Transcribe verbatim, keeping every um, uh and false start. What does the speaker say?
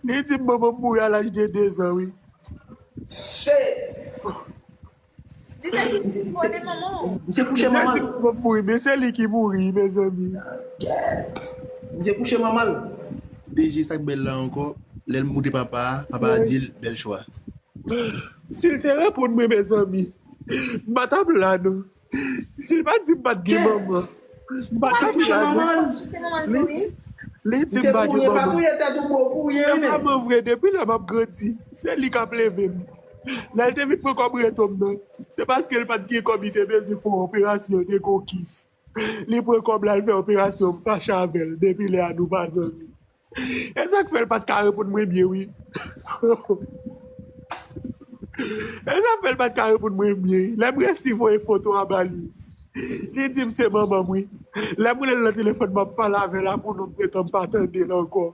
Li di m manman m mouri a laj de dezan, wi. Shit! Li te jis vole manman w. Misye kouche manman l. Manman m mouri, men se li ki mouri, mezanmi. Misye kouche manman l. D J sa k bèl la ankò, lè l moute papa a, papa a di l bèl chwa. Si l te reponn mwen, mezanmi, m pa t ap la, non. Si l pa t di m pa t gen manman, m pa t Misye ap kouche la, non. manman l. Se manman l touye. Li di Misye m pa gen kouye, pa manman. Touye tèt ou, bro, kouye, Se wi, men. Manman vre, depi lè m ap grandi, se li k ap leve m. Lè l te vin pran kòb reto m nan, se paske l pa t gen kòb, li te bezwen fè yon operasyon, te gon kis. Li pran kòb la, l fè operasyon, m fache avè l. Depi lè a, nou pa zanmi. E sa k fè l pa t ka reponn mwen byen, wi. E sa k fè l pa t ka reponn mwen byen. Lè m resi voye foto a ba li, li di m se manman m, wi. Lè m rele l nan telefòn, m ap pale avè l, a pou non m gentan m pa tande l ankò.